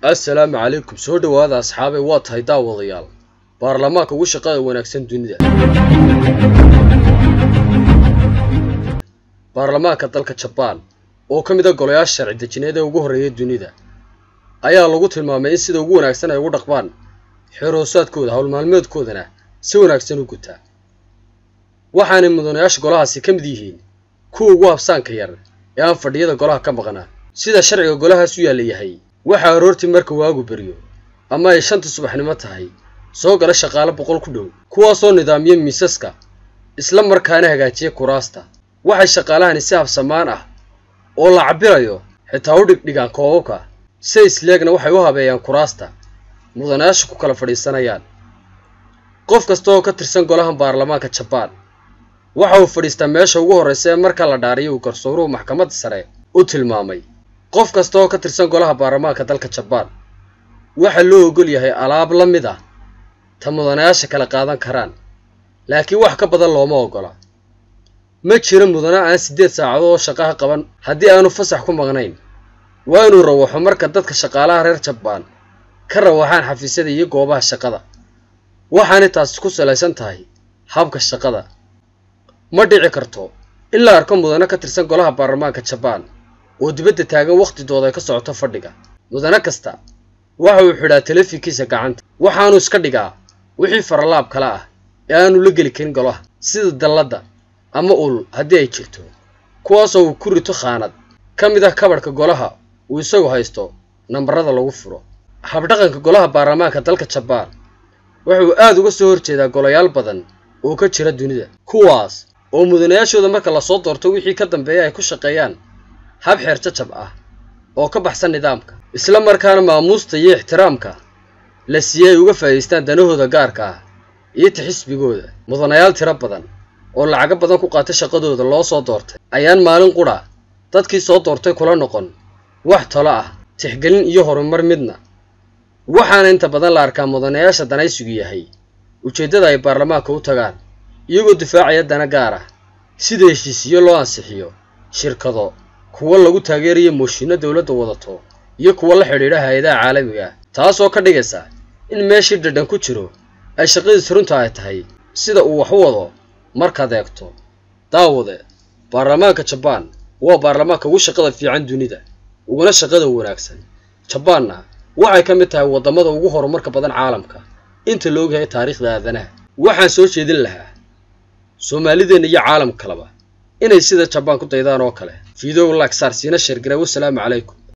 Assalaamu calaykum, soo dhowaada asxaabay. Waa tahay daawadayaal, baarlamaanka ugu shaqada wanaagsan dunida, baarlamaanka dalka Jabaan oo ka mid ah golayaasha sharci dejineed ee ugu horreeya dunida, ayaa lagu tilmaamay in sida ugu wanaagsan ay ugu dhaqmaan xeroosaadkooda, howlmaalmeedkoodana si wanaagsan u gutaa. Waxaanay mudanayaasha golahaasi ka mid yihiin kuwa ugu habsaanka yar ee aan fadhiyada golaha ka maqnaa. Sida sharciga golahaas u yaalla yahay, waxaa aroortii marka waagu beryo ama ay 5ta subaxnimo tahay soo gala shaqaale 100 ku dhow, kuwaasoo nidaamiya miisaska isla markaana hagaajiya kuraasta. Waxay shaqaalahani si habsamaan ah oo la cabbirayo xitaa u dhigdhigaan koobabka, si isleegna waxay u habeeyaan kuraasta mudanayaasha ku kala fadhiisanayaan. Qof kasta oo ka tirsan golahan baarlamaanka Jabaan waxa uu fadhiistaa meesha ugu horreysa ee marka la dhaariyo uu garsooruhu maxkamadda sare u tilmaamay. Qof kasta oo ka tirsan golaha baarlamaanka dalka Jabaan waxaa loo ogol yahay alaab la mid ah ta mudanayaasha kala qaadan karaan, laakiin wax ka badan looma oggola. Ma jiro mudane aan 8 saacadood oo shaqaha qaban haddii aanu fasax ku maqnayn. Waa inuu rawaxo marka dadka shaqaalaha reer Jabaan ka rawaxaan xafiisyada iyo goobaha shaqada. Waxaanay taasi ku salaysan tahay habka shaqada. Ma dhici karto in la arko mudane ka tirsan golaha baarlamaanka Jabaan oo dibadda taagan wakhtidooda ay ka socoto fadhiga. Mudane kasta waxa uu xidhaa taleefankiisa gacanta, waxaanu iska dhigaa wixii faralaab kale ah ee aanu la geli karin golaha, sida dalladda ama ul haddii ay jirto, kuwaasoo uu ku rito khaanad ka mid ah kabadhka golaha uu isagu haysto nambarada lagu furo. Habdhaqanka golaha baarlamaanka dalka Jabaan wuxuu aad uga soo horjeedaa golayaal badan oo ka jira dunida, kuwaas oo mudanayaashooda marka lasoo doorto wixii ka dambeeya ay ku shaqeeyaan hab xeer jajab ah oo ka baxsan nidaamka, isla markaana maamuusta iyo ixtiraamka la siiyey ay uga faa'iidaystaan danahooda gaarka ah iyo taxisbigooda. Mudanayaal tiro badan oo lacago badan ku qaata shaqadooda loo soo doortay ayaan maalin qudha dadkii soo doortay kula noqon wax talo ah, tixgelin iyo horumar midna. Waxaana inta badan la arkaa mudanayaasha danaysigu yahay ujeeddada ay baarlamaanka u tagaan, iyagoo difaacaya dana gaar ah, sida heshiisiyo loo ansixiyo shirkado, kuwa lagu taageerayo mooshinno dowladda wadato iyo kuwa la xidhiidha hay-adaha caalamiga ah, taasoo ka dhigaysa in meeshii dhadhan ku jiro ay shaqadiis runta ay tahay sida uu wax u wado markaad eegto. Daawade, baarlamaanka Jabaan waa baarlamaanka ugu shaqada fiican dunida, uguna shaqada wanaagsan. Jabaanna waxay ka mid tahay waddamada ugu horumarka badan caalamka inta la ogyahay taariikhda aadanaha. Waxaan soo jeedin lahaa Soomaalideenna iyo caalamka kaleba inay sida Jabaan ku daydaan oo kale. Fiidoow like saar, siina share garee. Wassalaamu calaykum.